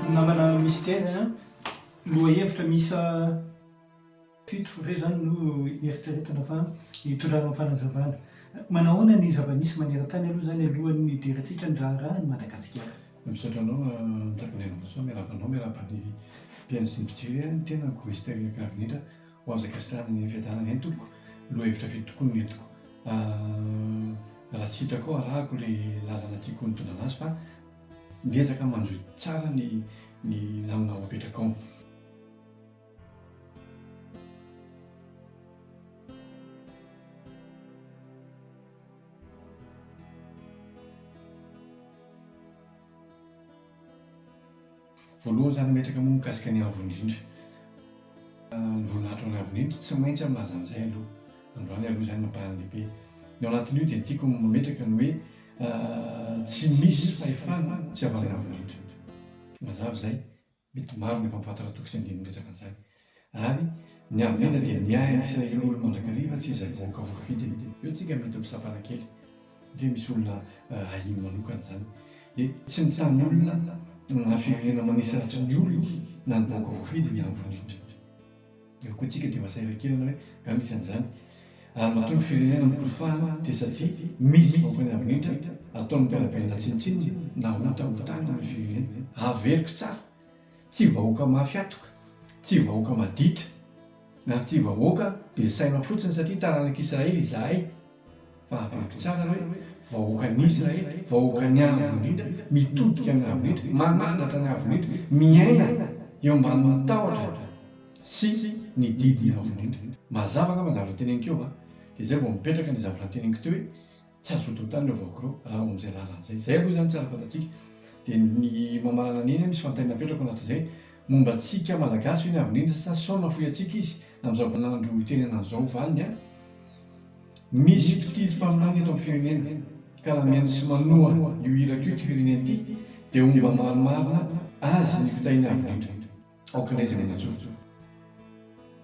Namana Mister a, lohahevitra miisa fito ve izany no eritreretina fa hitondrana fanazavana. Manahoana ny zava-misy maneran-tany aloha izany alohan'ny hidirantsika ny raharahan'i Madagasikara? Misaotra anao Njakandrianamanantsoa, miarahaba anao, miarahaba ny mpihaino sy ny mpijery, ny tenako Mister Irakarindrindra. Ho azo ankasitrahana ny fiadanana eny tompoko, lohahevitra fito tokoa no nentiko. Raha tsy hitako ao arahako le lalana tiako nitondrana azy fa miezaka manjohy tsara ny ny lamina ho apetraka ao. Voalohany izany ametraka moa mikasika ny avo indrindra. Ny voninahitra ho an'ny avo indrindra tsy maintsy milaza an'izay aloha. Androany aloha izany no ampahany lehibe. Ny ao anatin'io dia tiako mametraka ny hoe tsy misy fahefana tsy avy amin'ny avo indrindra. Mazava izay. Mety maro ny efa mifantatra toko sy andininy miresaka an'izany. Ary ny avo indrindra dia miahy an'i Isiraely olo mandrakariva sy izay vahoaka voafidiny. Eo tsika mety ho mpisampana kely dia misy olona ahiany manokana izany. Dia tsy mitany olona na firenena manisy ratsy ny olony na ny vahoaka voafidy ny avo indrindra. Eo koa tsika dia masahirakirana hoe nga misy an'izany. Ary matoa ny firenena mikorofahana dia satria misy vahoaka ny avo indrindra ataon'ny mpiara-belona tsinontsinona na hotahotana amin'ny firenena. Averiko tsara, tsy vahoaka mafy hatoka, tsy vahoaka maditra, ary tsy vahoaka be saina fotsiny satria taranak'Israely izahay, Fa averiko tsara hoe vahoakan'i Israely, vahoakan'ny Avo Indrindra, mitodika amin'ny Avo Indrindra, manandratra ny Avo Indrindra, miaina eo ambanin'ny tahotra sy ny didin'ny Avo Indrindra. Mazava angamba ny zavatra teneniko eo an! Dia izay vao mipetraka ny zavatra teneniko teo hoe tsy azo hotohotana ireo vahoaka ireo raha ao amin'izay lalana izay. Izay aloha izany tsara fantatsika. Dia ny mamarana an'iny misy fanontaniana apetrako anatin'izay, momba antsika Malagasy ve ny Avo Indrindra sa sao nafoy antsika izy amin'izao vaninandro itenenana izao? Valiny an! Misy mpitily mpaminany eto amin'ny firenena, ka raha mihaino sy manoa io iraka io ity firenena ity, dia homba marimarina azy ny fitahiany avo indrindra. Aoka indray izay manan-tsofina.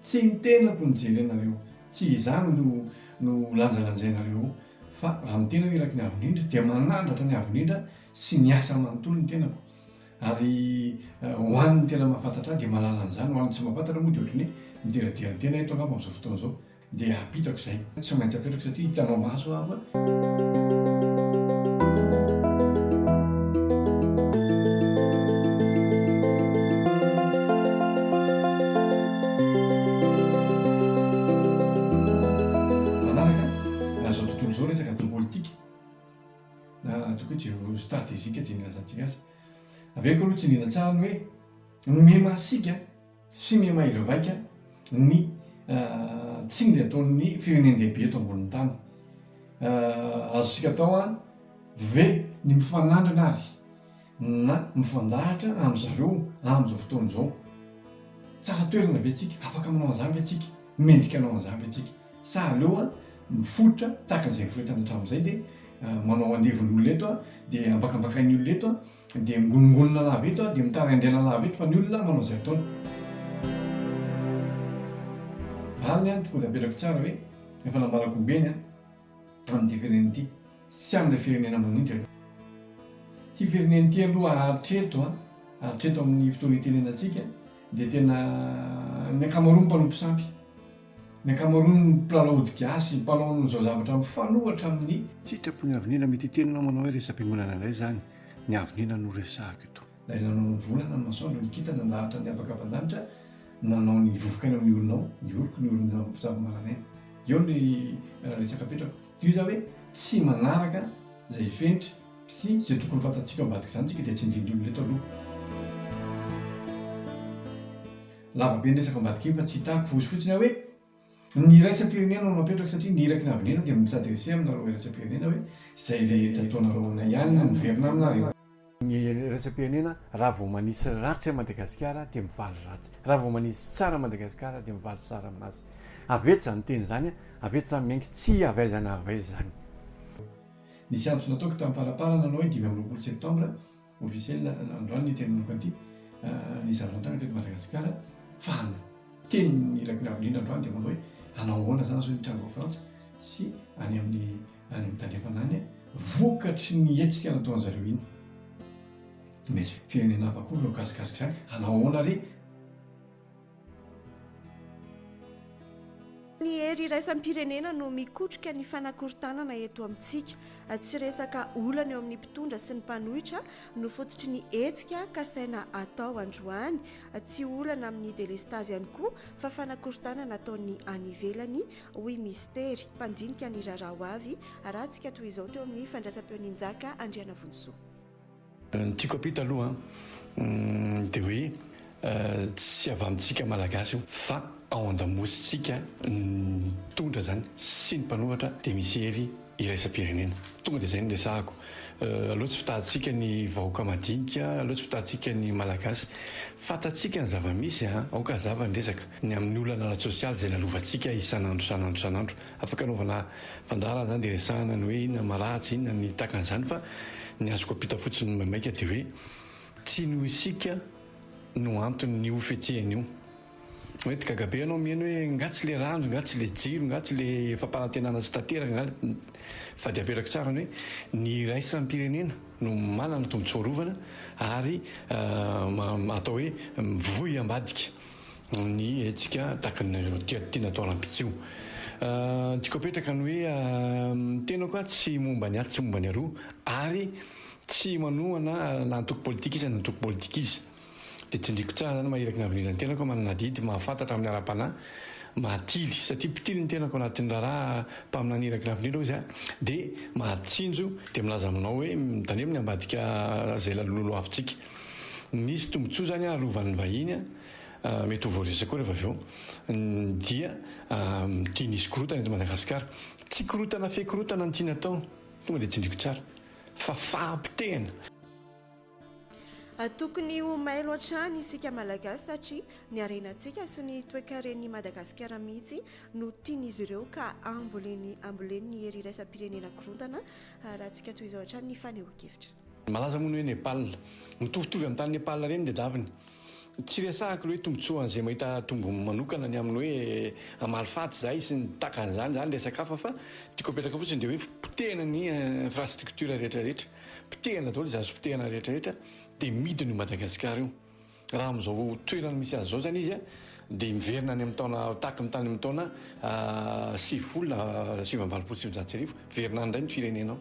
Tsy ny tenako no jerenareo, tsy izaho no no lanjalanjainareo ao, fa raha ny tena iraky ny Avo Indrindra, dia manandratra ny Avo Indrindra sy ny asa manontolo ny tenako. Ary ho an'ny tena mahafantatra ahy dia mahalala an'izany, ho an'ny tsy mahafantatra moa dia ohatran'ny hoe mideradera tena eto angamba amin'izao fotoana izao. Dia hampitako izay. Tsy maintsy apetrako satria hitanao maso aho a. Manaraka izao tontolo izao resaka jeopolitika na ataoko hoe jeostratezika izay nilazantsika azy. Averiko aloha tsindriana tsara ny hoe ny miha-masiaka Tsy miha mahery vaika ny tsindry ataon'ny firenen-dehibe eto ambonin'ny tany. Azontsika atao ve ny mifanandrina ary na mifandahatra amin-dry zareo amin'izao fotoana izao? Tsara toerana ve tsika? Afaka manao an'izany ve tsika? Mendrika hanao an'izany ve tsika? Sa aleo miforitra tahaka an'izay niforetana hatramin'izay dia manao andevon'ny olona eto dia ambakambakain'ny olona eto Dia mingonongonona lava eto aho, dia mitaraindraina lava eto fa ny olona manao izay ataony. Valiny an, tokony apetrako tsara hoe efa nambarako ombeny an, amin'ity firenena ity sy amin'ilay firenena manindry aloha. Ity firenena ity aloha hatreto an, hatreto amin'ny fotoana itenenantsika dia tena ny ankamaroany mpanompo sampy, ny ankamaroany mpilalao ody gasy, mpanao an'izao zavatra mifanohitra amin'ny. Sitrapon'ny avenir mety hiteny ianao manao hoe resa-piangonana indray izany. Ny avenir no resahako eto. Ilay nanao ny volana, ny masoandro, ny kintana, nandahatra ny habakaban-danitra, nanao ny vovoka any amin'ny orona ao, ny oroko, ny orona zava-manan'aina. Eo ny resaka apetrako. Dia io izany hoe tsy manaraka izay fenitra sy izay tokony fantatsika ao ambadik'izany isika dia tsindrin'ny olona eto aloha. Lava be ny resaka ambadika iny fa tsy hitako fa hozy fotsiny aho hoe Ny iraisam-pirenena no napetraka satria ny iraky ny avenir dia mi-s'adresser aminareo iraisam-pirenena hoe izay rehetra ataonareo aminay ihany no miverina aminareo. Ny iraisam-pirenena raha vao manisy ratsy an'i Madagasikara dia mivaly ratsy, raha vao manisy tsara an'i Madagasikara dia mivaly tsara aminazy. Avy eto izany teny izany, avy eto izany miainga, tsy avy aiza na avy aiza izany. Nisy antso nataoko tamin'ny faraparana nanao hoe 25 septembre Officiel androany ny tenenako an'ity ny zavatra nitranga teto Madagasikara fa ny tenin'ny iraky ny avo indrindra androany dia manao hoe hanao ahoana izany zao ny hitranga ao Frantsa sy any amin'ny any amin'ny tandrefana any vokatry ny hetsika nataon'zareo iny. Misy firenena hafa koa voakasikasika izany, hanao ahoana re? Ny hery iraisam-pirenena no mikotrika ny fanakorontanana eto amintsika. Tsy resaka olana eo amin'ny mpitondra sy ny mpanohitra no fototry ny hetsika kasaina atao androany. Tsy olana amin'ny delestazy ihany koa fa fanakorontanana ataon'ny any ivelany, hoy Mistery, mpandinika ny raharaha ho avy, ratsika toy izao teo amin'ny fandraisam-peon'i Njaka Andrianavonisoa. Ny tiako ampita aloha dia hoe tsy avy amintsika Malagasy io fa ao an-damosintsika ny mpitondra izany sy ny mpanoratra dia misy hery iraisam-pirenena. Tonga dia izay no resahako. Aleo tsy fitahantsika ny vahoaka madinika, aleo tsy fitahantsika ny Malagasy. Fantatsika ny zava-misy an, aoka hazava ny resaka, ny amin'ny olana ara-tsosialy izay lalovantsika isan'andro isan'andro isan'andro. Afaka anaovana fandaharana izany dia resahana ny hoe inona ny maharatsy, inona ny takan'izany fa ny azoko ampita fotsiny maimaika dia hoe tsy noho isika no anton'io fihetsehana io. Mety gaga be ianao miheno hoe nga tsy le rano, nga tsy le jiro, nga tsy le fampanantenana tsy tanteraka, nga fa dia averako tsara ny hoe ny iraisam-pirenena no manana tombotsoa arovana ary atao hoe mivoy ambadika. ny hetsika tahaka ny tiana atao rahampitso io. Tiako apetraka ny hoe ny tenako tsy momba ny atsy tsy momba ny aroa ary tsy manohana na antoko politika iza na antoko politika iza. Dia tsindriako tsara izany maha iraky ny avenir ny tenako manana adidy mahafantatra amin'ny ara-panahy mahatily satria mpitily ny tenako anatin'ny raharaha mpaminany iraky ny avenir hoy izy dia mahatsinjo dia milaza aminao hoe mitandremo ny ambadika izay laloloavintsika. Misy tombotsoa izany arovan'ny vahiny mety ho voaresaka koa rehefa avy eo dia tiany hisy korontana eto Madagasikara. Tsy korontana fe korontana no tiany atao, tonga dia tsindriko tsara fa fahapotehana. Tokony ho mailo hatrany isika Malagasy satria ny harenantsika sy ny toekaren'i Madagasikara mihitsy no tian'izy ireo ka amboleny ambolen'ny hery iraisam-pirenena korontana raha antsika toy izao hatrany ny fanehoan-kevitra. Malaza moa ny hoe Nepal. Mitovitovy amin'ny tany Nepal ireny ny tadiaviny. Tsy resahako ilay hoe tombontsoan'izay mahita tombony manokana ny amin'ny hoe hamaly faty izahay sy ny takan'izany, izany resaka hafa fa tiako apetraka fotsiny dia hoe potehina ny infrastructure rehetra rehetra. Potehina daholo izay azo potehina rehetra rehetra dia midina io Madagasikara io. Raha amin'izao toerana misy azy izao izany izy dia miverina any amin'ny taona tahaka ny tany amin'ny taona 90 na 1989, miverina any indray ny firenena ao.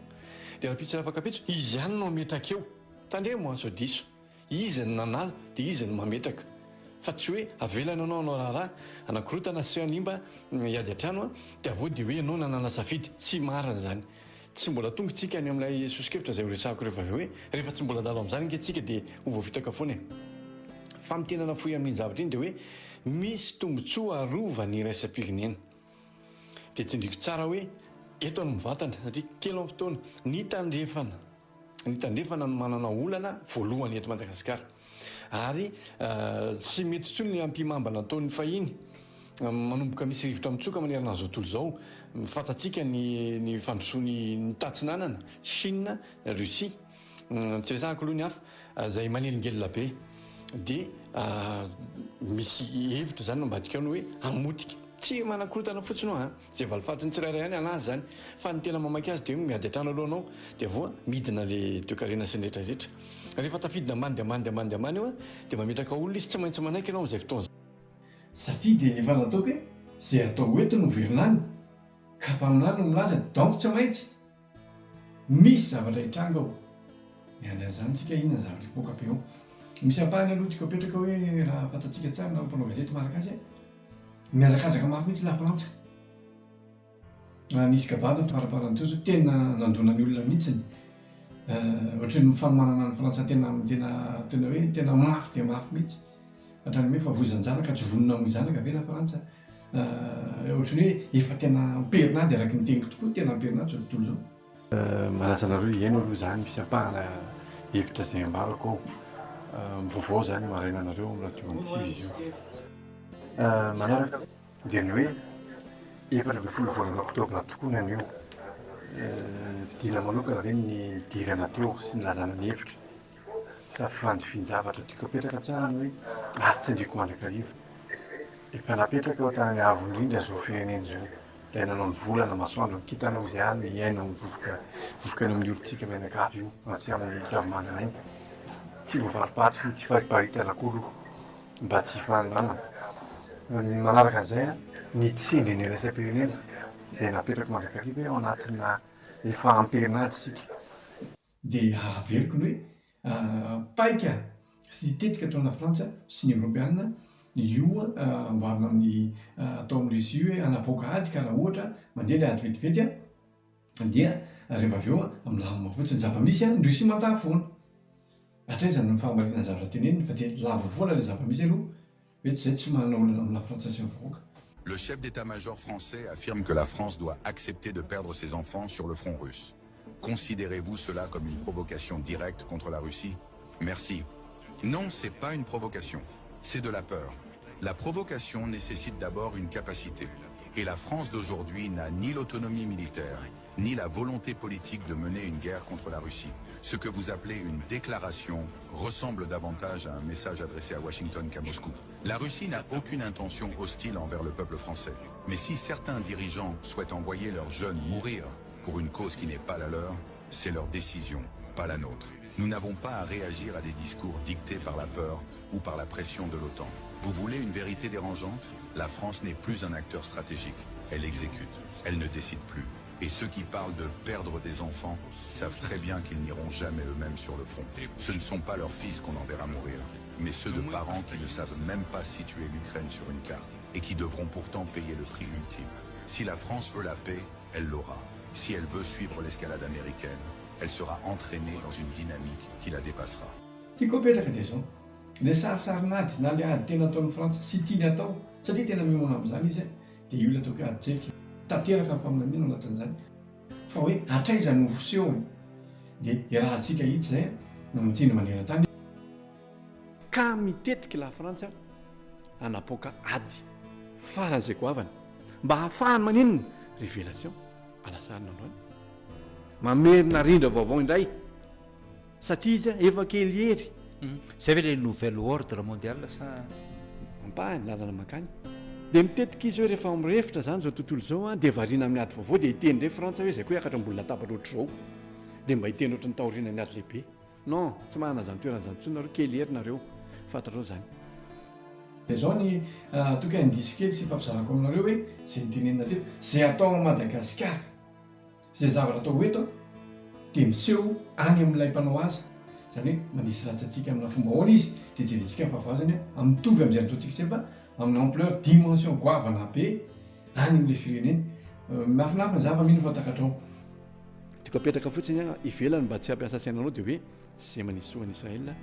Dia rahampitso rahampakampitso, izy ihany no hametraka eo. Tandremo an, sao diso. Izy no nanala dia izy no mametraka. Fa tsy hoe avelany ianao hanao raharaha, hanakorontana sy hanimba, hiady an-trano an, dia avy eo dia hoe ianao nanana safidy. Tsy marina izany. Tsy mbola tonga tsika any amin'ilay soso-kevitra izay horesahako rehefa avy eo hoe rehefa tsy mbola handalo amin'izany ange tsika dia ho voafitaka foana e. Famintinana fohy amin'iny zavatra iny dia hoe misy tombotsoa arovan'ny iraisam-pirenena. Dia tsindriko tsara hoe eto no mivantana satria kely ny fotoana. Ny tandrefana, ny tandrefana no manana olana voalohany eto Madagasikara. Ary tsy mety intsony ny ampihimamba nataon'ny fahiny. Manomboka misy rivotra mitsoka manerana an'izao tontolo izao. Fantatsika ny ny fandrosoan'ny ny tatsinanana, Chine, Russie. Tsy resahako aloha ny hafa, izay manelingelina be. Dia misy hevitra izany no ambadika ao ny hoe hamotika. Tsy manakorontana fotsiny hoa an! Izay valifatin'ny tsirairay ihany an'azy izany. Fa ny tena mamaky azy dia hoe miady an-trano aloha anao dia voa midina le toekarena sy ny rehetra rehetra. Rehefa tafidina ambany dia ambany dia ambany dia ambany io an, dia mametraka olona izy, tsy maintsy manaiky ianao amin'izay fotoana izay. Satria dia efa nataoko hoe izay atao eto no miverina any, ka mpaminany no milaza donc tsy maintsy misy zavatra hitranga ao. Miandry an'izany tsika inona ny zavatra hipoaka be ao. Misy ampahany aloha tiako apetraka hoe raha fantatsika tsara na mpanao gazety malagasy a, mihazakazaka mafy mihitsy lafrantsa. Nisy kabary tato faraparany teo zao tena nandona ny olona mihitsiny. Ohatran'ny fanomanana ny frantsa tena tena tena hoe tena mafy dia mafy mihitsy. Hatrany hoe fa voizan-janaka tsy vonona hamoy zanaka ve lafrantsa? Ohatran'ny hoe efa tena am-perinady araka ny teniko tokoa, tena am-perinady izao tontolo izao. Manasa anareo hihaino aloha izany misy ampahana hevitra izay ambarako ao. Vaovao izany maraina anareo amin'ny radio antsivy izy io. Manaraka dia ny hoe 14 volana oktobra tokoa ny anio. Fidina manokana ve ny nidirana teo sy nilazana ny hevitra sa fandrifian-javatra tiako apetraka tsara ny hoe ary tsindriako mandrakariva. Efa napetraka eo an-tanan'ny Avo indrindra izao firenena izao. Ilay nanao ny volana, masoandro, ny kintana hoy izahay ary ny aina amin'ny vovoka vovoka any amin'ny orontsika mianakavy io, raha tsy amin'ny zava-manan'aina. Tsy voavaribaritry ny tsy fariparitana koa aloha mba tsy hifaninanana. Ny manaraka an'izay, ny tsindrin'ny iraisam-pirenena izay napetrako mandrakariva hoe ao anatina efa am-perinady isika. Dia averiko ny hoe paika sy tetika ataon'i Lafrantsa sy ny Eoropeana io amboarina amin'ny atao amin'i Russie io hoe hanapoaka ady ka raha ohatra mandeha ilay ady vetivety dia rehefa avy eo milamina fotsiny. Zava-misy ny Russie mantà foana. Hatraiza no fahamarinan'ny zavatra teneniny fa dia lavo foana ilay zava-misy aloha hoe tsy izay tsy manana olana amin'ny Lafrantsa sy ny vahoaka. Le chef d'état-major français affirme que la France doit accepter de perdre ses enfants sur le front russe. Considérez-vous cela comme une provocation directe contre la Russie Merci. Non, c'est pas une provocation. C'est de la peur. La provocation nécessite d'abord une capacité. Et la France d'aujourd'hui n'a ni l'autonomie militaire, ni la volonté politique de mener une guerre contre la Russie. Ce que vous appelez une déclaration ressemble davantage à un message adressé à Washington qu'à Moscou. La Russie n'a aucune intention hostile envers le peuple français. Mais si certains dirigeants souhaitent envoyer leurs jeunes mourir pour une cause qui n'est pas la leur, c'est leur décision, pas la nôtre. Nous n'avons pas à réagir à des discours dictés par la peur ou par la pression de l'OTAN. Vous voulez une vérité dérangeante La France n'est plus un acteur stratégique. Elle exécute. Elle ne décide plus. Et ceux qui parlent de perdre des enfants savent très bien qu'ils n'iront jamais eux-mêmes sur le front. Ce ne sont pas leurs fils qu'on enverra mourir, mais ceux de parents qui ne savent même pas situer l'Ukraine sur une carte et qui devront pourtant payer le prix ultime. Si la France veut la paix, elle l'aura. Si elle veut suivre l'escalade américaine, elle sera entraînée dans une dynamique qui la dépassera. Tiako apetraka dia izao, ilay sarisarin'ady na ilay ady tena ataon'i Frantsa sy tiany atao satria tena miomana amin'izany izy dia io ilay ataoko hoe ady tselika. Tanteraka ny faminaniana ao anatin'izany. Fa hoe hatraiza no fisehony dia iarahantsika hita izay no miteny maneran-tany. Ka mitetika Lafrantsa hanapoaka ady faran'izay goavana mba hahafahany maninona? Révélation alasarina androany. Mamerina rindra vaovao indray. Satria izy efa kely hery. Zay ve le nouvel ordre mondial sa? Ampahany, lalana mankany. Dia mitetika izy hoe rehefa mirefotra izany izao tontolo izao an, dia variana amin'ny ady vaovao dia hiteny indray Frantsa hoe izay koa hiakatra ambony latabatra ohatr'izao. Dia mba hiteny ohatry ny taorianan'ny ady lehibe. Non, tsy manana izany toerana izany intsony nareo, kely hery nareo. Fantatrao izany. Dia izao ny toky indice kely sy ifampizarako aminareo hoe izay notenenina teto, izay atao ao Madagasikara. Izay zavatra atao eto dia miseho any amin'ilay mpanao azy, izany hoe manisy ratsy antsika amina fomba ahoana izy, dia jerentsika ny fahavoazany an, mitovy amin'izay nataontsika izay fa amin'ny ampleur, dimension goavana be any amin'ilay firenena. Miafinafina za fa mino fa takatrao. Tiako apetraka fotsiny an, ivelany mba tsy hampiasa saina anao dia hoe izay manisy soa an'i Israël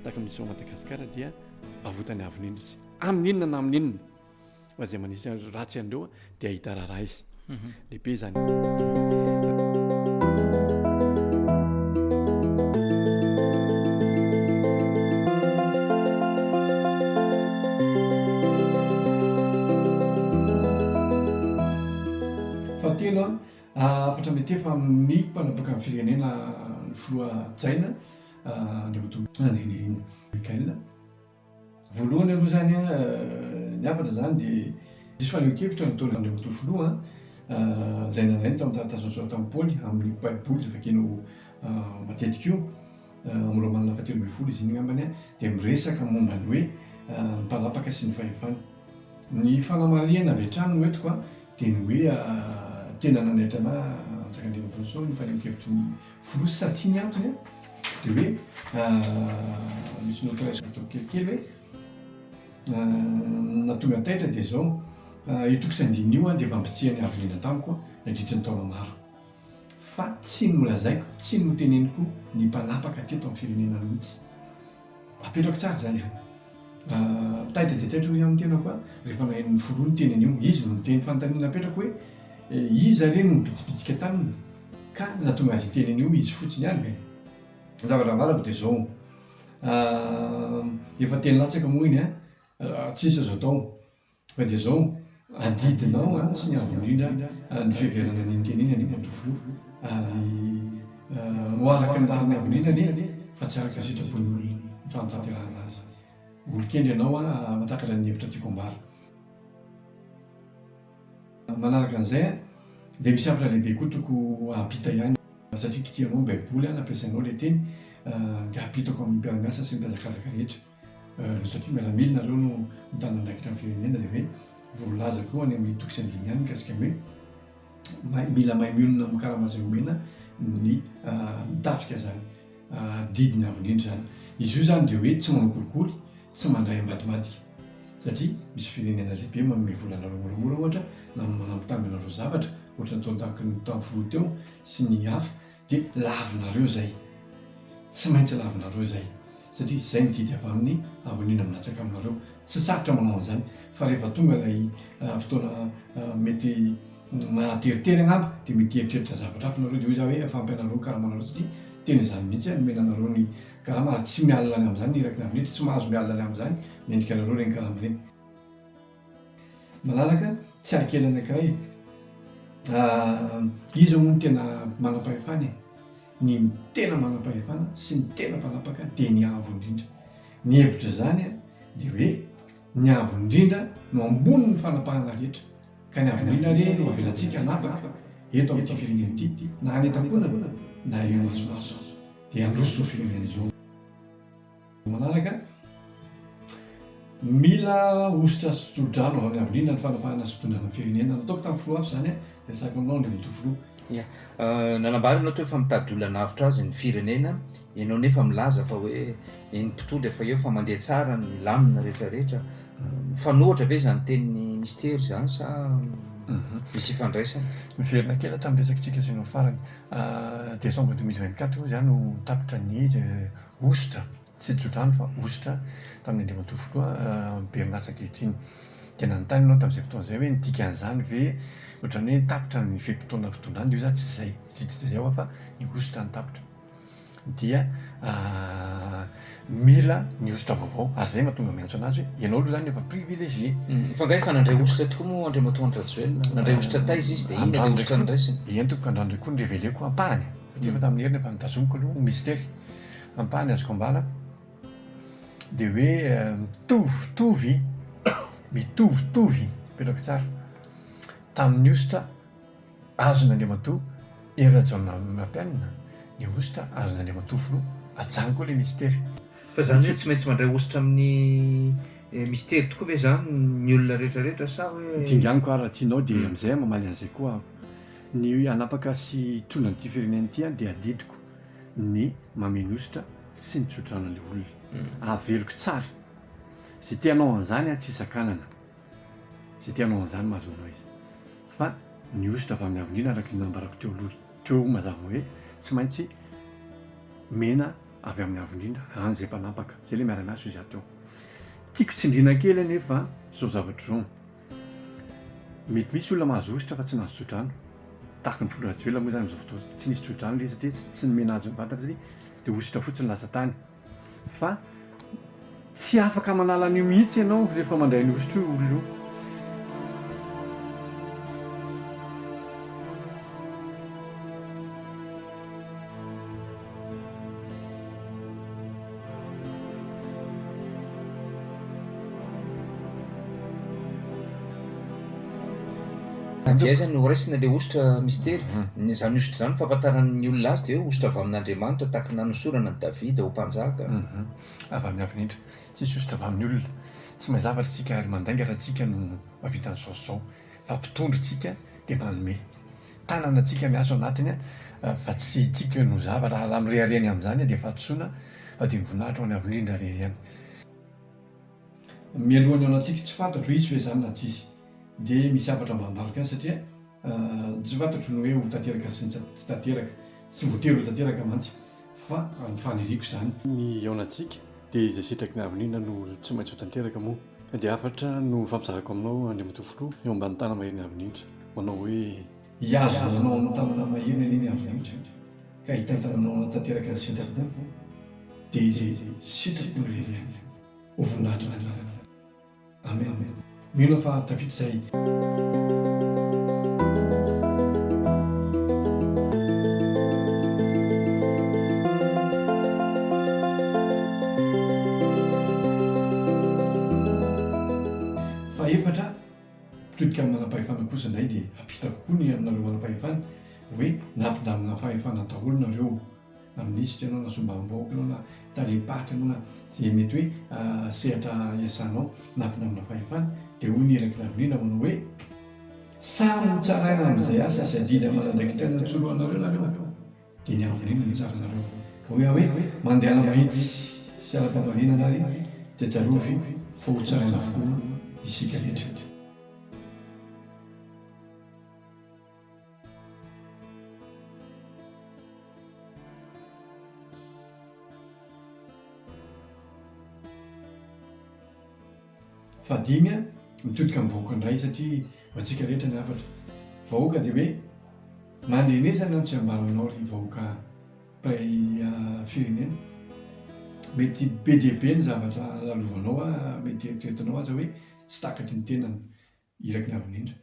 tahaka ny misy soa Madagasikara dia avotany avo indrindra izy, amin'inona na amin'inona. Fa izay manisy ratsy an'ireo dia hahita raharaha izy. Lehibe izany. Fahatelo, hafatra mitefa amin'ny mpanapaka ny firenena ny filoha hajaina Andriamatoa Andrianirina Michaël. Voalohany aloha izany an, ny hafatra izany dia diso fanehoan-kevitra nataon'i Andriamatoa Filoha izay nalainy tamin'ny taratasy nosoratan'i Paoly amin'ny Baiboly izay vakianao matetika io, amin'ny Romana fahatelo ambinifolo izy iny angambany an, dia miresaka momba ny hoe ny mpanapaka sy ny fahefana. Ny fanamarihana avy hatrany no entiko an, dia ny hoe tena nanaitra anà Anjakandriana Vonison ny fanehoan-kevitry ny Filoha satria ny antony an, dia hoe misy note raisiko ataoko kelikely hoe nahatonga taitra dia izao, io toko sy andininy io an dia efa nibitsihany avo lena tamiko nandritry ny taona maro. Fa tsy nolazaiko, tsy noteneniko ny mpanapaka teto amin'ny firenena mihitsy. Apetrako tsara izany an. Taitra dia taitra hoy aho ny tenako an, rehefa naheno ny filoha niteny an'io. Izy no niteny. Fanontaniana apetrako hoe, iza re no nibitsibitsika taminy ka nahatonga azy hiteny an'io? Izy fotsiny ihany ve? Ny zavatra ambarako dia izao, efa teny latsaka moa iny an, tsisy azo atao. Fa dia izao, adidinao sy ny avo indrindra ny fiheverana an'iny teny iny Andriamatoa Filoha, ary ho araka ny rariny avo indrindra anie fa tsy araka ny sitrapon'ny olona ny fanatanterahana azy. Olon-kendry ianao mahatakatra ny hevitra tiako ambara. Manaraka an'izay dia misy hafatra lehibe koa toko hampita ihany satria kitihanao ny baiboly, nampiasainao ilay teny. Dia ampitako amin'ny mpiara-miasa sy ny mpihazakazaka rehetra. Satria miaramila nareo no mitana andraikitra amin'ny firenena dia hoe voalaza koa any amin'ny toko sy andininy any mikasika ny hoe mila mahay mionona amin'ny karama izay omena ny tafika izany. Adidiny avo indrindra izany. Izy io izany dia hoe tsy manao kolikoly, tsy mandray ambadimbadika. Satria misy firenena lehibe manome vola anareo moramora ohatra na manambitamby anareo zavatra ohatra ny ataony tamin'ny filoha teo sy ny hafa Dia lavinareo izay. Tsy maintsy lavinareo izay. Satria izay ny didy avy amin'ny Avo Indrindra milatsaka aminareo. Tsy sarotra manao an'izany. Fa rehefa tonga ilay fotoana mety mahateritery angamba, dia mety hieritreritra zavatra hafa nareo. Dia hoy za hoe efa ampy anareo ny karamanareo satria tena izany mihitsy nomena anareo ny karama ary tsy mialona ny amin'izany ny iraky ny Avo Indrindra. Tsy mahazo mialona ny amin'izany mendrika anareo ireny karama ireny. Malalaka, tsy hahakely anankiray. Iza moa no tena manam-pahefana e? Ny tena manam-pahefana sy ny tena mpanapaka dia ny Avo Indrindra. Ny hevitr'izany dia hoe ny Avo Indrindra no ambonin'ny fanapahana rehetra. Ka ny Avo Indrindra re no avelantsika hanapaka eto amin'ity firenena ity, na any an-takonana na eo imasomaso. Dia handroso izao firenena izao. Manaraka, mila hosotra sy tso-drano avy amin'ny Avo Indrindra ny fanapahana sy fitondrana ny firenena. Nataoko tamin'ny filoha hafa izany dia resahiko aminao Andriamatoa Filoha. Ia. Nanambara ianao teo fa mitady olona hanavotra azy ny firenena, ianao nefa milaza fa hoe ny mpitondra efa eo fa mandeha tsara ny lamina rehetra rehetra. Mifanohitra ve izany tenin'i Mister izany sa misy ifandraisany? Miverina kely hatramin'ny resakitsika sy ianao farany. Décembre 2024 moa izany no tapitra ny Hosotra, tsy tso-drano fa hosotra tamin'ny Andriamatoa Filoha Bernard ankehitriny. Dia nanontany ianao tamin'izay fotoana izay hoe ny dikan'izany ve ohatran'ny hoe tapitra ny fe-potoana fitondrana dia hoy za tsy izay, tsy izay ho'a fa ny hosotra no tapitra. Dia mila ny hosotra vaovao ary izay mahatonga miantso anazy hoe ianao aloha izany efa privilégié. Fa angaha efa nandray hosotra tokoa moa Andriamatoa Andry Rajoelina? Nandray hosotra taiza izy dia inona ilay hosotra noraisiny? Entiko andrano indray koa ny reveleko ampahany satria efa tamin'ny heriny efa notazomiko aloha ho mistery. Ampahany azoko ambara dia hoe mitovitovy, mitovitovy, apetrako tsara, tamin'ny hosotra azon'Andriamatoa Hery Rajaonarimampianina ny hosotra azon'Andriamatoa Filoha. Ajanoko koa ilay mistery. Fa izany hoe tsy maintsy mandray hosotra amin'ny mistery tokoa ve izany ny olona rehetra rehetra sa hoe. Dinganiko ary raha tianao dia amin'izay aho mamaly an'izay koa aho. Ny hanapaka sy hitondra an'ity firenena ity dia adidiko. ny mameno hosotra sy ny tsodrano an'ilay olona. Averiko tsara. Izay te hanao an'izany an, tsy sakanana. Izay te hanao an'izany mahazo manao izy. Fa ny hosotra avy amin'ny Avo Indrindra araka ny nambarako teo aloha teo mazava hoe tsy maintsy mena avy amin'ny Avo Indrindra any izay mpanapaka. Izay ilay miara-miasa hoy izaho teo. Tiako tsindriana kely anefa izao zavatra izao. Mety misy olona mahazo hosotra fa tsy nahazo tsodrano. Tahaka ny filoha Rajoelina moa izany amin'izao fotoana tsy nisy tsodrano ilay izy satria tsy nomena azy mivantana satria dia hosotra fotsiny lasa tany. Fa tsy afaka manala an'io mihitsy ianao rehefa mandray an'io hosotra io olona io. Avy aiza no raisina ilay hosotra mistery? Izany hosotra izany ny fahafantaran'ny olona azy dia hoe hosotra avy amin'Andriamanitra tahaka ny nanosorana an'i Davida ho mpanjaka. Avy amin'ny Avo Indrindra. Tsisy hosotra avy amin'ny olona. Tsy mahay zavatra isika ary mandainga raha tsika no mahavita an'izao sy izao. Fa mpitondra isika dia manome. Tanana tsika miasa ao anatiny fa tsy tsika no zavatra raha mirehareha ny amin'izany dia fahadisoana fa dia ny voninahitra ho an'ny Avo Indrindra irery ihany. Mialohan'ny haonantsika tsy fantatro hisy ve izany na tsisy dia misy hafatra mba ambarako ihany satria tsy fantatro ny hoe ho tanteraka sy ny tsy tanteraka, tsy voatery ho tanteraka mantsy fa ny faniriako izany. Ny hihaonantsika dia izay sitraky ny Avo Indrindra no tsy maintsy ho tanteraka moa. Dia hafatra no ifampizarako aminao Andriamatoa Filoha eo ambany tana-maherin'ny Avo Indrindra manao hoe. Hihazona anao amin'ny tanana maheriny anie ny Avo Indrindra ka hitantana anao hanatanteraka ny sitrapony dia izay sitrapony irery ihany ho voninahitry ny anarany. Amen. Mino aho fa tafita izay. Fahefatra, mitodika amin'ny manam-pahefana kosa indray dia hampitako koa ny aminareo manam-pahefana hoe nampindramina fahefana daholo nareo. Na minisitra ianao, na solombavambahoaka ianao, na talem-paritra ianao, na izay mety hoe sehatra iasanao, na mpinamana fahefana, dia hoy ny iraky Ravinindra manao hoe, Samy ho tsaraina amin'izay asa sy adidy aman'andraikitra nantsorohanareo nareo, dia ny avo indrindra no tsara anareo. Ka hoy aho hoe, Mandehana mahitsy sy ara-pamarinana ary dia tsarovy fa ho tsaraina avokoa isika rehetra. Fahadimy, mitodika amin'ny vahoaka indray satria ho antsika rehetra ny hafatra. Vahoaka dia hoe mandrenesa ny antso izay ambara aminao ry vahoaka mpiray firenena. Mety be dia be ny zavatra lalovanao, mety eritreretinao aza hoe tsy takatry ny tenany. Iraky ny Avo Indrindra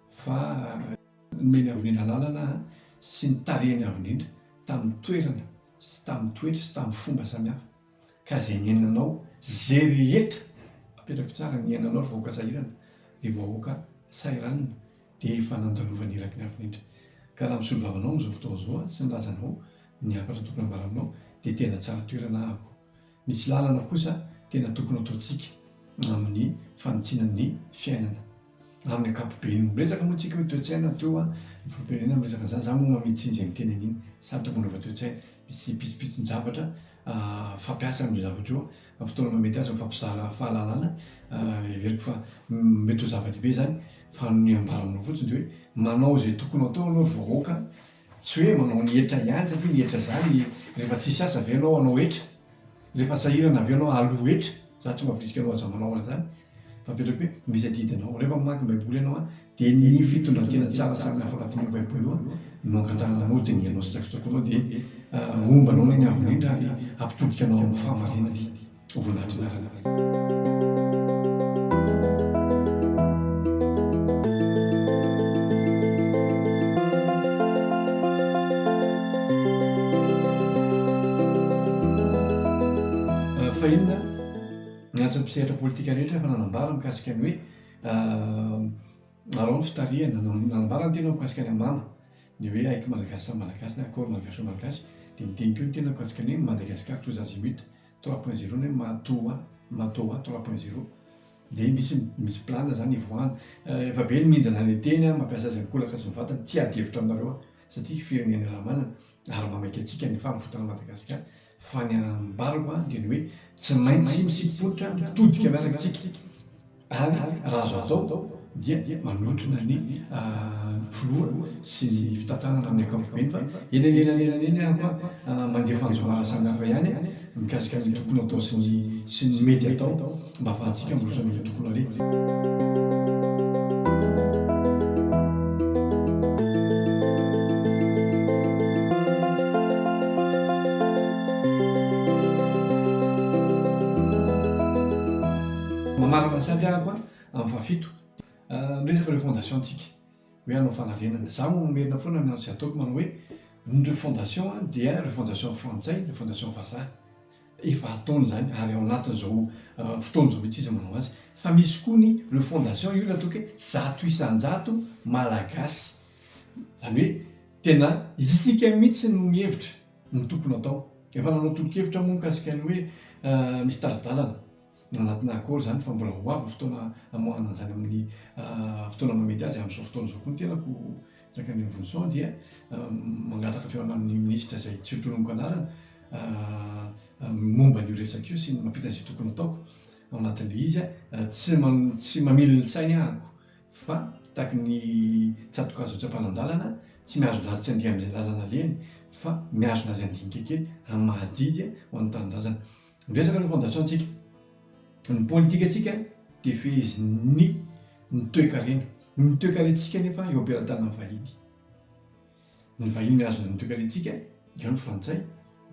fa nomeny Avo Indrindra lalana sy nitarihany Avo Indrindra tamin'ny toerana sy tamin'ny toetra sy tamin'ny fomba samihafa ka izay niainanao izay rehetra apetrako tsara ny niainanao ry vahoaka sahirana ry vahoaka sahiranina dia efa nandalovan'ny Iraky ny Avo Indrindra ka raha misolo vava anao amin'izao fotoana izao aho sy milaza anao ny hafatra tokony ambara aminao dia tena tsara toerana ahako Misy lalana kosa tena tokony ataontsika amin'ny fanitsiana ny fiainana. Amin'ny ankapobeny. Miresaka moa tsika hoe toe-tsaina teo an, ny filoham-pirenena miresaka an'izany, za moa mamitsinjy izay miteny an'iny, sarotra manova toe-tsaina, misy pitsopitson-javatra fampiasa amin'io zavatra io, amin'ny fotoana mahamety azy mifampizara fahalalana, heveriko fa mety ho zava-dehibe izany, fa ny ambara aminao fotsiny dia hoe manao izay tokony ho atao aloha ry vahoaka, Tsy hoe manao ny hetra ihany satria ny hetra zany rehefa tsisy asa ve ianao hanao hetra? Rehefa sahirana ve ianao haloa hetra? Za tsy mampirisika anao aza manao an'izany fa apetrako hoe misy adidinao. Rehefa mamaky baiboly ianao an dia ny fitondran-tena tsara samihafa anatin'io baiboly io no angatahana anao dinihanao sy tsakotsakoinao dia homba anao anie ny Avo Indrindra ary hampitodika anao amin'ny fahamarinany. Ho voninahitry ny anarany. Fahiny niantso ny mpisehatra politika rehetra efa nanambara mikasika ny hoe araho ny fitarihana, nanambara ny tena mikasika ny amama, ny hoe aiky malagasy samy malagasy na accord malgache malagasy dia niteny koa ny tena mikasika ny hoe Madagascar tous azimuts. 3.0 ny hoe Matoa, Matoa 3.0 dia misy misy plan zany ivoahana. Efa be ny mindrana any teny an, mampiasa azy ankolaka sy mivantana, tsy hiady hevitra aminareo aho satria firenena iaraha-manana ary mamaika antsika ny fanavotana Madagasikara fa ny ambarako an dia ny hoe tsy maintsy misikim-pototra mitodika miaraka isika. Ary raha azo atao dia manotrona ny filoha sy ny fitantanana amin'ny ankapobeny fa eny anelanelany eny aho koa mandefa anjomara samihafa ihany mikasika ny tokony atao sy ny sy ny mety atao mba ahafahantsika miroso amin'ireo tokony aleha. Mamarana sady ahako amin'ny fahafito. Miresaka refondation tsika hoe hanao fanarenana. Za moa mamerina foana ny antso izay ataoko manao hoe ny refondation dia refondation frantsay, refondation vazaha. Efa ataony izany ary ao anatin'izao fotoana izao mihitsy izy manao azy. Fa misy koa ny refondation io ilay ataoko hoe 100% malagasy. Izany hoe tena isika mihitsy no mihevitra ny tokony atao. Efa nanao tolo-kevitra moa mikasika ny hoe misy tari-dalana. Anatina accord izany fa mbola ho avy ny fotoana hamoahana an'izany amin'ny fotoana mahamety azy. Amin'izao fotoana izao koa ny tenako Njakaniry Vonison dia mangataka fihaonana amin'ny minisitra izay tsy ho tononiko anarana momba an'io resaka io sy ny mampita izay tokony hataoko ao anatin'ilay izy. Tsy tsy mamily ny sainy ahako fa tahaky ny tsatokazo tsy ampanan-dalana, tsy mihazona azy tsy handeha amin'izay lalana alehany fa mihazona azy handinika kely amin'ny maha adidy ho an'ny tanindrazana. Miresaka ny fondation tsika. Ny politikantsika dia fehezin'ny ny toekarena. Ny toekarentsika nefa eo am-pelatanan'ny vahiny. Ny vahiny mihazona ny toekarentsika, eo ny frantsay,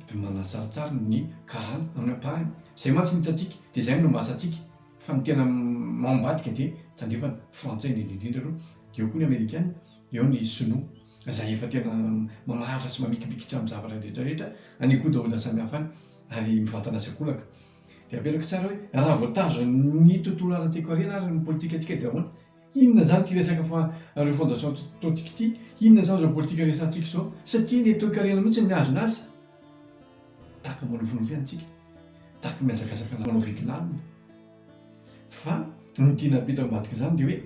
dia manasarotsarony ny karana amin'ny ampahany. Izay mantsy no hitantsika, dia izay no mahasantsika. Fa ny tena ao ambadika dia tandrefana, frantsay indrindra indrindra aloha, eo koa ny amerikana, eo ny sinoa, izay efa tena mamaritra sy mamikimikitra amin'ny zavatra rehetra rehetra any an-kodahoda samihafa any. ary mivantana sy ankolaka. Dia averiko tsara hoe raha vao tazon'ny tontolo ara-toekarena ary ny politikantsika dia ahoana? Inona izany ity resaka fa refondation ataontsika ity? Inona izany izao politika resahantsika izao? Satria ny toekarena mihitsy no mihazona azy. Tahaka manofinofy ihany tsika. Tahaka mihazakazaka manao vikilalina. Fa ny tiana hapita ao ambadik'izany dia hoe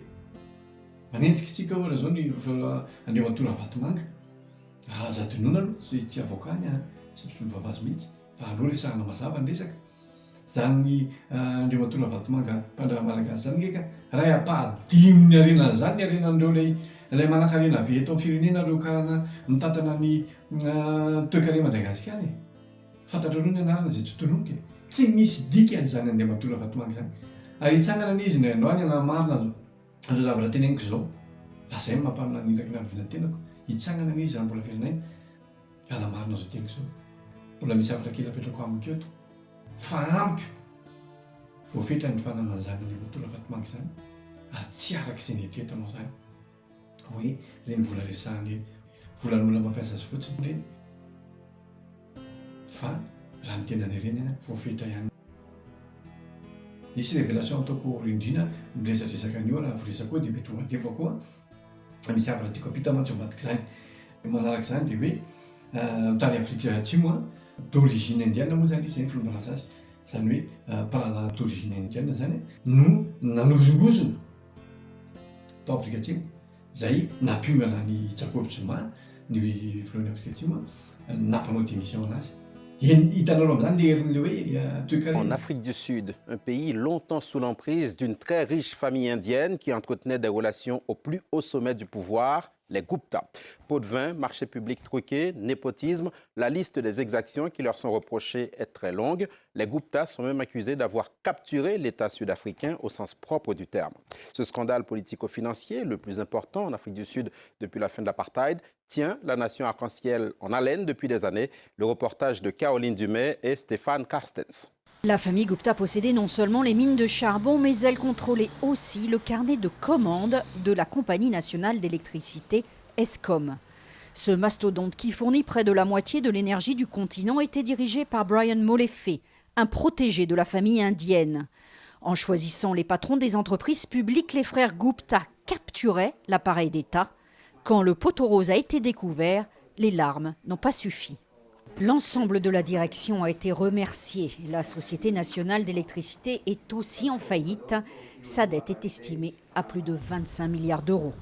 manenjika isika ohatra izao ny Andriamatoa Ravatomanga. Aza adinoina aloha, tsy tsy avoaka any an, tsy mpisolovava azy mihitsy fa aleo resahana mazava ny resaka. Izany Andriamatoa Ravatomanga mpandraharaha malagasy izany nge ka ray ampahadimin'ny harenan'izany ny harenan'ireo ilay ilay manankarena be eto amin'ny firenena ireo karana mitantana ny toekaren'i Madagasikara e. Fantatrareo ny anarana izay tsy tononiko e. Tsy misy dikany izany Andriamatoa Ravatomanga izany. Ary hitsangana anie izy indray andro any hanamarina izao zavatra teneniko izao. Fa izay no maha mpaminany iraky ny haviana tenako. Hitsangana anie izy raha mbola velon'aina hanamarina izao teniko izao. Mbola misy hafatra kely apetrako amiko eto. Fa amiko, voafetra ny fananan'izany Andriamatoa Ravatomanga izany ary tsy araka izay neritreretinao izany. Hoe ireny vola resahana ireny. Volan'olona mampiasa azy fotsiny ireny. Fa raha ny tena nerena eny voafetra ihany. Nisy révélation ataoko rindrina miresadresaka an'io raha voaresaka eo dia mety ho alefa koa. Misy havana tiako ampita mantsy ao ambadik'izany. Ny manaraka izany dia hoe tany Afrika Atsimo d'origine indienne moa izany izy izay ny fomba filaza azy, izany hoe mpirahalahy d'origine indienne izany no nanozongozona tao Afrika Atsimo izay nampiongana an'i Jacob Zuma, ny filohan'i Afrika Atsimo, nampanao démission anazy. Eny, hitanareo amin'izany le herin'le hoe toekarena. En Afrique du Sud, un pays longtemps sous l'emprise d'une très riche famille indienne qui entretenait des relations au plus haut sommet du pouvoir, les Gupta. Pot de vin, marché public truqué, népotisme, la liste des exactions qui leur sont reprochées est très longue. Les Gupta sont même accusés d'avoir capturé l'État sud-africain au sens propre du terme. Ce scandale politico-financier, le plus important en Afrique du Sud depuis la fin de l'apartheid, tient la nation arc-en-ciel en haleine depuis des années. Le reportage de Caroline Dumais et Stéphane Carstens. La famille Gupta possédait non seulement les mines de charbon, mais elle contrôlait aussi le carnet de commandes de la Compagnie nationale d'électricité Eskom. Ce mastodonte qui fournit près de la moitié de l'énergie du continent était dirigé par Brian Molefe, un protégé de la famille indienne. En choisissant les patrons des entreprises publiques, les frères Gupta capturaient l'appareil d'État. Quand le poteau rose a été découvert, les larmes n'ont pas suffi. L'ensemble de la direction a été remercié. La Société nationale d'électricité est aussi en faillite. Sa dette est estimée à plus de 25 milliards d'euros.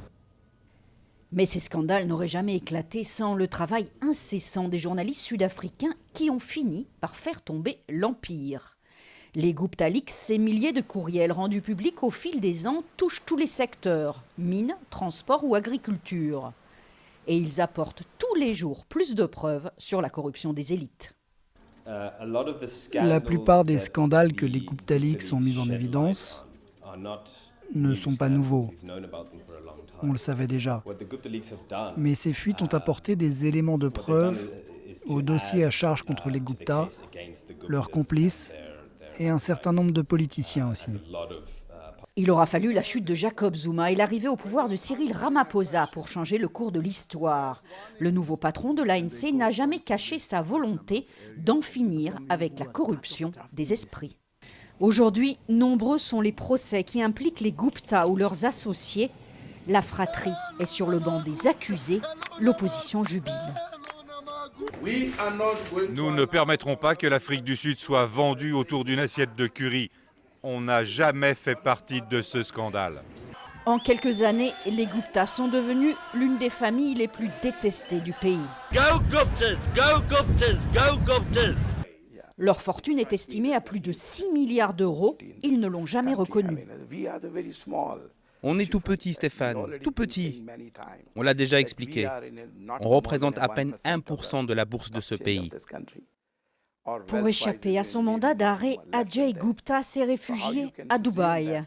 Mais ces scandales n'auraient jamais éclaté sans le travail incessant des journalistes sud-africains qui ont fini par faire tomber l'Empire. Les Gupta Leaks, ces milliers de courriels rendus publics au fil des ans, touchent tous les secteurs, mines, transport ou agriculture. Et ils apportent tous les jours plus de preuves sur la corruption des élites. La plupart des scandales que les Gupta Leaks ont mis en évidence ne sont pas nouveaux. On le savait déjà. Mais ces fuites ont apporté des éléments de preuve au dossier à charge contre les Gupta, leurs complices et un certain nombre de politiciens aussi. Il aura fallu la chute de Jacob Zuma et l'arrivée au pouvoir de Cyril Ramaphosa pour changer le cours de l'histoire. Le nouveau patron de l'ANC n'a jamais caché sa volonté d'en finir avec la corruption des esprits. Aujourd'hui, nombreux sont les procès qui impliquent les Gupta ou leurs associés. La fratrie est sur le banc des accusés, l'opposition jubile. Nous ne permettrons pas que l'Afrique du Sud soit vendue autour d'une assiette de curry. On n'a jamais fait partie de ce scandale. En quelques années, les Gupta sont devenus l'une des familles les plus détestées du pays. Go Guptas! Go Guptas! Go Guptas! Leur fortune est estimée à plus de 6 milliards d'euros. Ils ne l'ont jamais reconnue. On est tout petit, Stéphane, tout petit. On l'a déjà expliqué. On représente à peine 1% de la bourse de ce pays. Pour échapper à son mandat d'arrêt, Ajay Gupta s'est réfugié à Dubaï.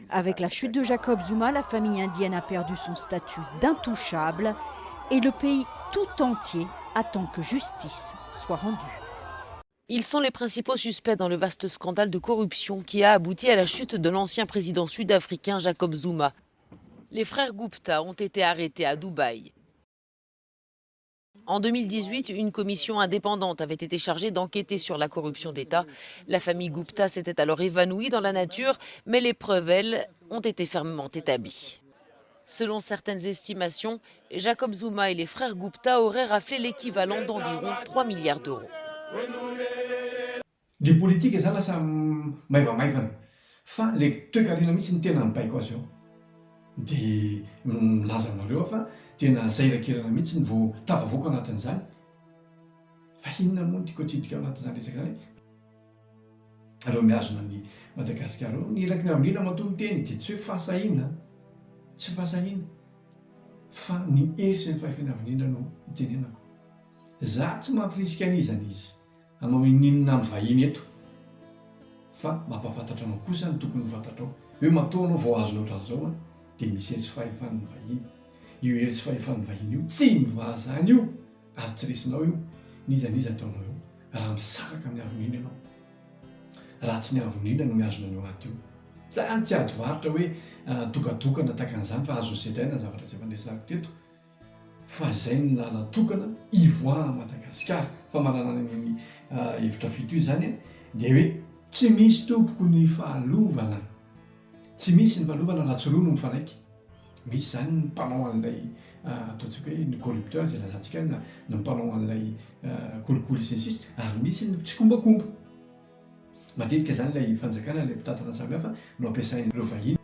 Avec la chute de Jacob Zuma, la famille indienne a perdu son statut d'intouchable et le pays tout entier attend que justice soit rendue. Ils sont les principaux suspects dans le vaste scandale de corruption qui a abouti à la chute de l'ancien président sud-africain Jacob Zuma. Les frères Gupta ont été arrêtés à Dubaï. En 2018, une commission indépendante avait été chargée d'enquêter sur la corruption d'État. La famille Gupta s'était alors évanouie dans la nature, mais les preuves, elles, ont été fermement établies. Selon certaines estimations, Jacob Zuma et les frères Gupta auraient raflé l'équivalent d'environ 3 milliards d'euros. Le politika zany lasa maivamaivana fa le toekarena mihitsy no tena mibaiko azy eo. De milaza aminareo aho fa tena sahirankirana mihitsy ny vao tafavoaka anatin'izany. Fa inona moa no tiako atsidika ao anatin'izany resaka izany? Ireo mihazona an'i Madagasikara eo, ny iraky ny Avo Indrindra matoa miteny dia tsy hoe fahasahiana, tsy fahasahiana fa ny hery sy ny fahefana Avo Indrindra no itenenako. Za tsy mampirisika an'iza n'iza hanao inoninona amin'ny vahiny eto fa mampahafantatra anao kosa ny tokony ho fantatrao hoe matoa anao vao azona ohatran'izao an dia misy hery sy fahefan'ny vahiny. Io hery sy fahefan'ny vahiny io tsy mivaha zany io ary tsy resinao io n'iza n'iza ataonao eo raha misaraka amin'ny Avo Indrindra ianao. Raha tsy ny Avo Indrindra no mihazona an'io ady io. Zany tsy ady varotra hoe dokadokana tahaka an'izany fa azo sedraina ny zavatra izay efa niresahako teto. fa izay no lalan-tokana ivoahan'i Madagasikara. Famaranana an'iny hevitra fito iny izany dia hoe tsy misy tompoko ny fahalovana, tsy misy ny fahalovana raha tsy roa no mifanaiky. Misy izany ny mpanao an'ilay ataontsika hoe ny corrupteur izay lazantsika na ny mpanao an'ilay kolikoly sy ny sisa ary misy ny tsikombakomba. Matetika izany ilay fanjakana, ilay mpitantana samihafa no ampiasain'ireo vahiny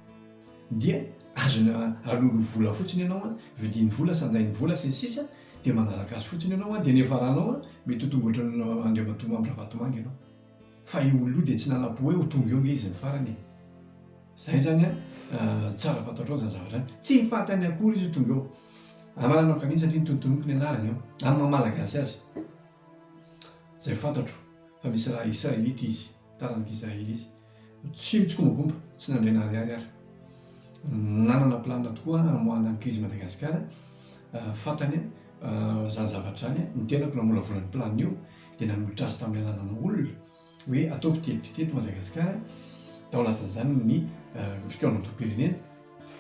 dia azony alolo vola fotsiny ianao an, vidiany vola, sandainy vola sy ny sisa dia manaraka azy fotsiny ianao an, dia ny hiafaranao an, mety ho tonga ohatran'ny Andriamatoa Mamy Ravatomanga ianao. Fa io olona io dia tsy nanam-po hoe ho tonga eo ange izy ny farany e. Izay izany an, tsara fantatrao izany zavatra izany. Tsy fantany akory izy ho tonga eo. Amananao kanina satria notonotonoko ny anarany eo, amin'ny maha Malagasy azy. Izay fantatro fa misy raha Israelita izy, taranak'i Israely izy. Tsy mitsikombakomba, tsy nandray na ariary ary. Nanana planina tokoa hamoahana ny krizy Madagasikara. Fantany izany zavatra izany. Ny tenako namolavola ny planina io dia nanolotra azy tamin'ny alalana olona hoe ataovy ity hevitra ity eto Madagasikara. Tao anatin'izany ny fikaonandoham-pirenena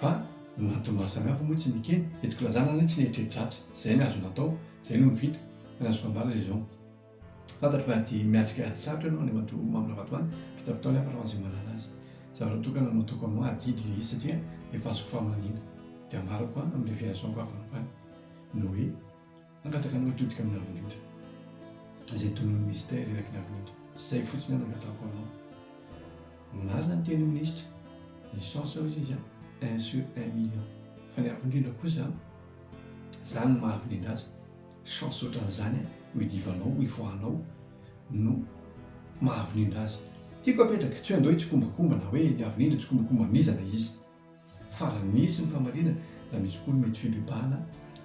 fa ny antony maro samihafa moa tsy nekeny. Entiko lazana izany hoe tsy nieritreri-dratsy. Izay ny azo natao, izay no vita. Fa ny azoko ambara dia izao. Fantatro fa ady miatrika ady sarotra ianao Andriamatoa Mamy Ravatomanga, mpitapitao ny hafatra ho an'izay mahalala azy. Zavatra tokana no ataoko aminao, adidy ilay izy satria efa azoko faminaniana. Dia ambarako an, amin'ny révélation-ko avy androany, ny hoe, mangataka anao hitodika amin'ny Avo Indrindra. Izay tonon'ny mystère iraky ny Avo Indrindra. Izay fotsiny no angatahako anao. Marina ny tenin'ny minisitra, ny chance hozy izy an, un sur un million. Fa ny Avo Indrindra kosa, zany no maha Avo Indrindra azy. Chance otran'izany ho idivanao, ho ivoahanao no mahavinindra azy. Tiako apetraka, tsy hoe andao hitsikombakomba na hoe ny havinindra hitsikombakomba amin'iza na iza. Fa raha misy ny fahamarinana, raha misy koa ny mety fibebahana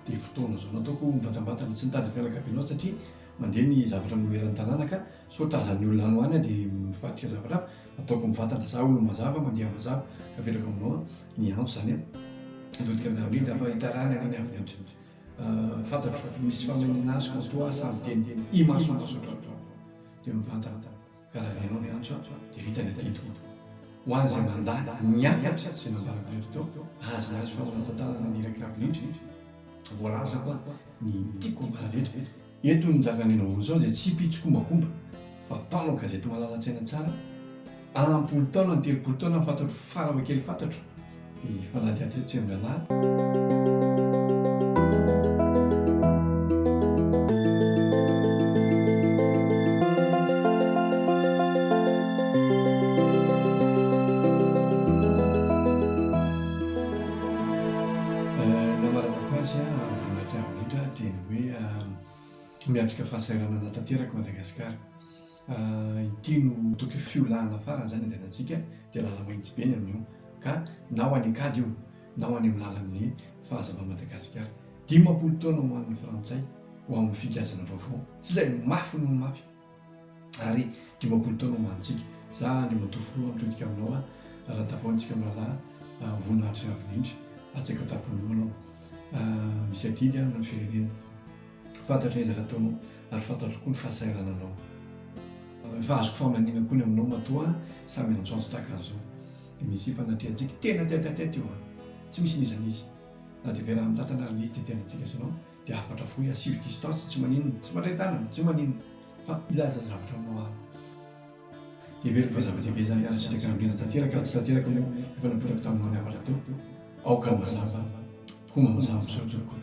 dia fotoana izao. Nataoko mivantambatana, tsy nitady ny fianakavianao satria mandeha ny zavatra nomeran'ny tanàna ka sao tazan'ny olona any ho any aho dia mivadika zavatra hafa. Ataoko mivantana, za olo mazava, mandeha mazava ka apetrako aminao ny antso izany an. Mitodika amin'ny havinindra, ampahitarana anie ny havinindra. Fantatro fa misy famainina azy koa toa samy teny imaso maso ohatran'izao dia mivantana ka raha renao ny antso dia vita ny adidiko. Ho an'izay mandà ny hafatra izay nambarako rehetra teo, azy ny azy fa manatsa-tanana ny iraky ravinindry, voalazako ny tiako ambara rehetra. Eto ny Njakandriana Vonjao dia tsy mpitsikombakomba fa mpanao gazety malala-tsaina tsara, am-polo taona ny 30 taona ny fantatro faravakely fantatro dia hifanadihady eto tsy mirahalahy. Ny hamaranako azy voninahitra avo indrindra dia ny hoe Miatrika fahasahiranana tanteraka Madagasikara. Ity no ataoko hoe fiolahana farany izany andehanantsika dia lala-mahitsy be ny amin'io ka na ho any an-kady io na ho any amin'ny lalan'ny fahazavan'i Madagasikara. 50 taona ho an'ny frantsay ho amin'ny figiazana vaovao izay mafy noho ny mafy. Ary 50 taona ho antsika. Za Andriamatoa Filoha mitodika aminao aho raha tavaontsika mirahalahy voninahitry ny avo indrindra latsaka eo tampon'ny loha anao. Misy adidy aho noho ny firenena. Fantatro ny ezaka ataonao ary fantatro koa ny fahasahirananao. Efa azoko faminaniana koa ny aminao matoa samy miantsoantso tahaka an'izao. Dia misy ifanatrehantsika tena tête à tête io an. Tsy misy n'iza n'iza. Na dia fiaraha-mitantana ary ilay izy dia tena antsika sy ianao dia hafatra fohy asio distance tsy maninona, tsy mandray tanana, tsy maninona fa hilaza zavatra aminao aho. Dia heveriko fa zava-dehibe izany ary sitraka hambolena tanteraka raha tsy tanteraka moa efa napetrako taminao ny hafatra teo. Aoka ny mazava, homba mazava misaotra tompoko.